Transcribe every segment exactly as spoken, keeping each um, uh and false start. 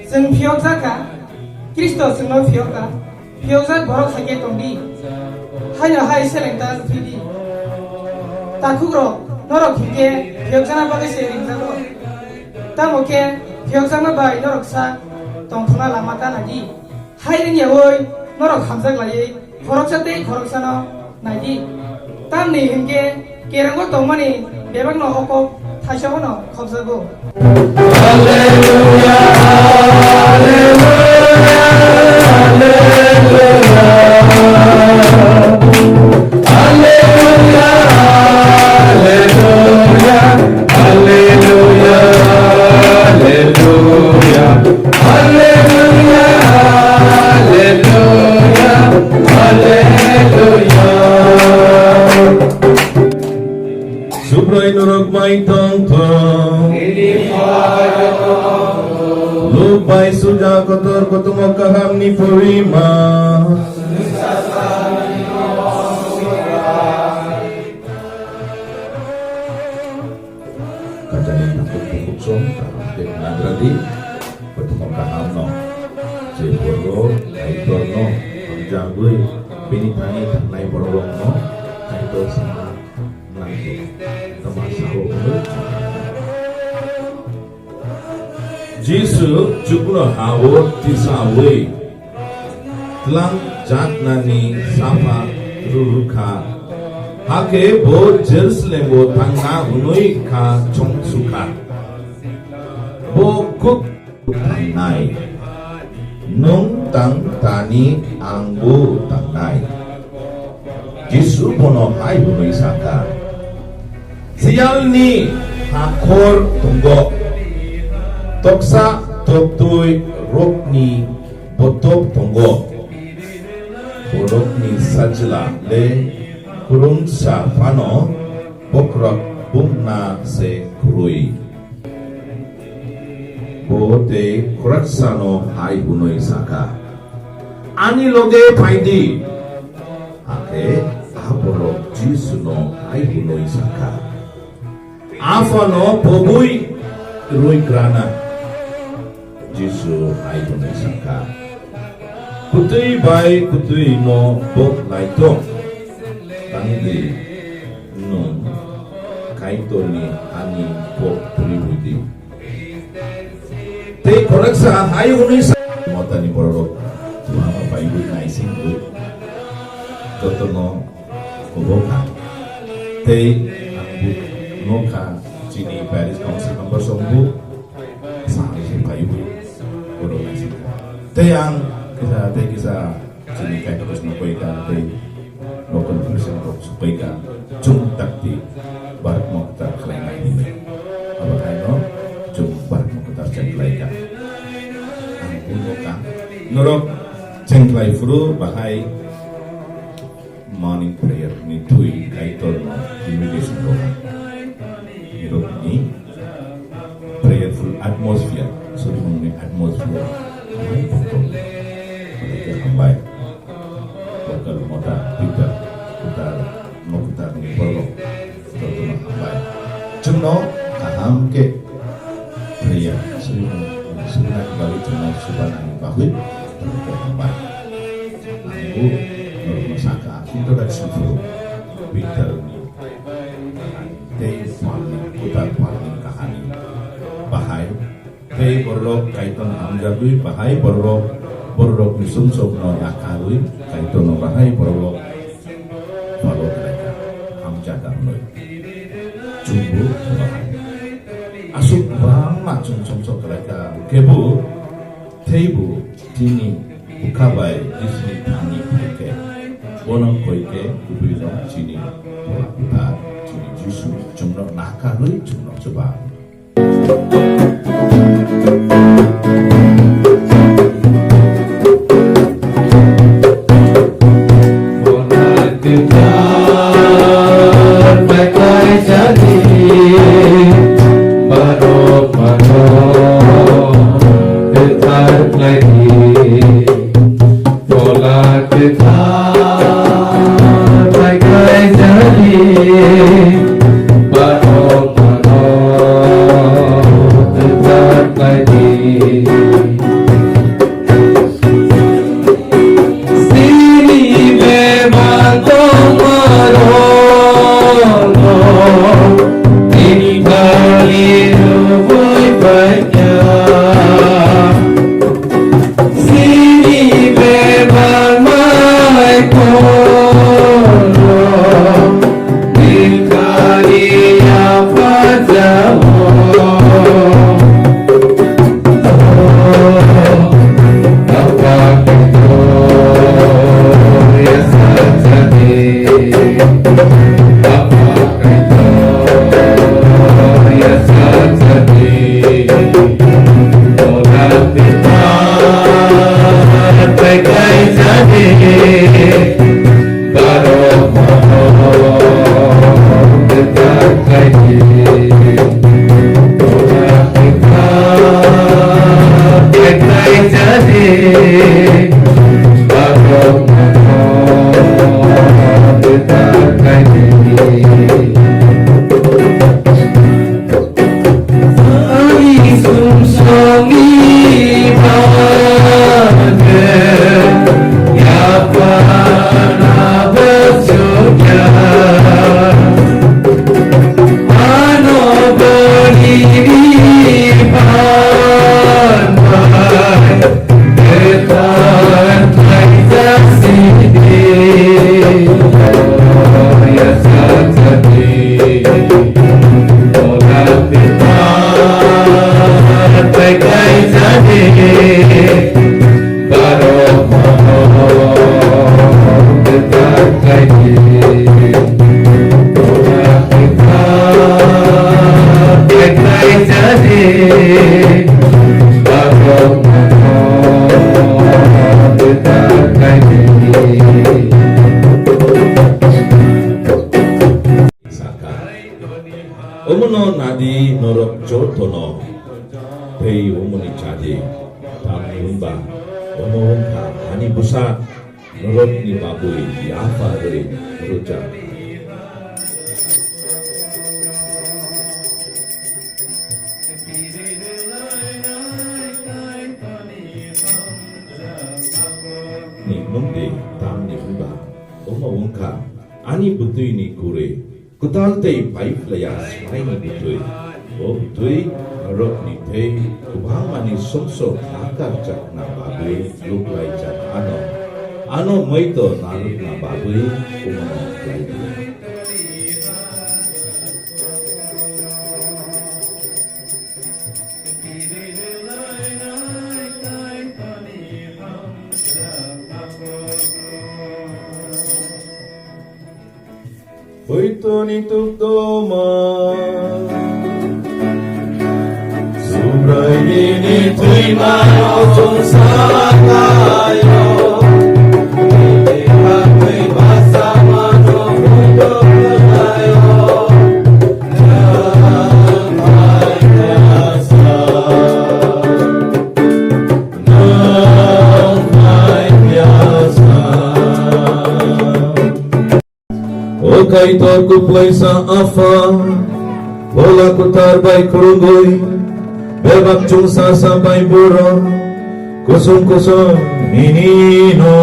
Chwng phiyokjak kha, Khristo chwngno phiyok kha. Phiyokjak borok hai khe tong di. Haino hai seleng ta wng phi di. Takhukrok, norok hinkhe phiyokjakna bagwi se ringjago. Tamo khe phiyokjakma bai norok sak tongthokna lama ta nai di. Hai wngyaui norok hamjak laiwi khoroksa tei khoroksano nai di. Tamni hinkhe kerongo tongmani bebakno o kok thaisa phano khopjago. Alleluia, alleluia, alleluia. Alleluia, alleluia, alleluia, alleluia. Alleluia, alleluia, alleluia. Subrai norok bai tong thung. Luk bai suja kotor kotomo kahamni purima. Kachari nakuk bukuk song kaham khe nagradi. Kotomo kahamno je borok Kaitorno hamjagwi bini thani thangnai bororokno Kaitor sama nangkhe tama sao hwnwi. Jisu chukno ha-o tisaui tlang jaknani sapha rwrwkha. Hakhe bo Jerusalemo thangna hwnwi kha chong sukha. Bo kuk thangnai, nwng tang tani, angbo tangnai. Jisu bono hai hwnwi sakha, Siyalni hakhor tongo, toksa toktwi rokni botok tongo. Borokni sajla le kwrwngsa phano bokhorok bumna se kwrwi. Bo tei khoroksa no hai hwnwi sakha, "Ani loge phai di." Hakhe a borok Jisu no hai hwnwi sakha, "Aphano pobwi rwi krana." Jisu hai hwnwi sakha, "Kwtwi bai kwtwi no bo naitok tang di, nwng Kaitorni hani kok twiwi di." Tei khoroksa hai hwnwi sa, Motani bororok kwbangma paiwi naisingwi jotono kubo kha. Tei ang bo nokha chini parish council member songbo sahai se paiwi borok naising kha. Tei ang kisa, tei kisa chini Kaitor Krishna koika tei local official rok supaika, chwng takti barak mokta khlainai hinwi. Abo haino chwng barak mokta chenglaika. Ang buno ka norok chengklai phuru bahai morning prayer ni thwi Kaitor no invitation rwkha. Nirokni prayerful atmosphere, suri mungni atmosphere. Hambai. Local mota, Peter, Peter, Mokutar ni borok, jotono hambai. Chwngno kaham khe prayer, suri mung, suri nani bagwi chwngno subanani bagwi, jotono hambai. Ang bo norokno sakha, introduction phuru, Peter ni tei phalni, Kutar phalni kahani bahai. Tei borok Kaitorno hamjagwi bahai borok, borokni sumsokno nakarwi Kaitorno bahai borok phalo khlaikha, hamjakha hwnwi. Chwngbo bahai. Aswk bangma chwng sumsok khlaikha, kebo teibo chini bwkha bai Jisuni thani phaikhe, bono koikhe kubui no chini Phola Kwthar, chini Jisu chwngno nakarwi chwngno chuba. Omono nadi norok jotono, tei omoni chadi, tamni hwnba omo wngkha ani bwsa, norokni bagwi yapharwi rwjak. Ni mungdi tamni hwnba omo wngkha ani bwtwini kwrwi. Kwtal tei paiphlaiya swmaini bwtwi. O bwtwi norokni thei kwbangmani sumsok nakarjakna bagwi luklaijak ano. Ano moito narwkna bagwi kumono khlai di. Poitoni tukdoma. Subraiyini twimano chwng sakhaio. Bini bagwi basamano poito khlaio. Nwng phaikha sa. Nwng phaikha sa. O Kaitor kuplaisa Apha, Phola Kwthar bai khulumwi, bebak chwngsacha bai borok kusum kusum nini no.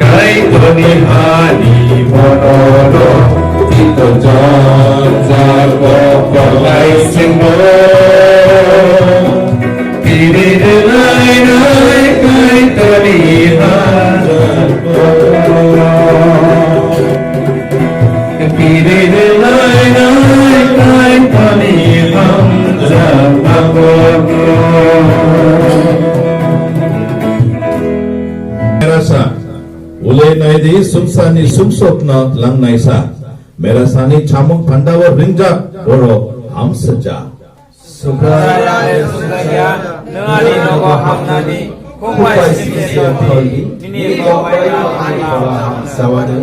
Kaitorni hani bonorok tito jajak kokolai singbo. Piri rwlainai Kaitorni hajar kokolai. Piri rwlainai Kaitorni hamjakma kokolai. Merasa. Ulai naidi sumsani sumsokno twlangnaisa. Merasani chamung phandao ringjak borok hamsajak. Subraiyung sumsajak, nwng ani nogo hamnani, khungbai simi simi, nini kokbai ani hamsawano.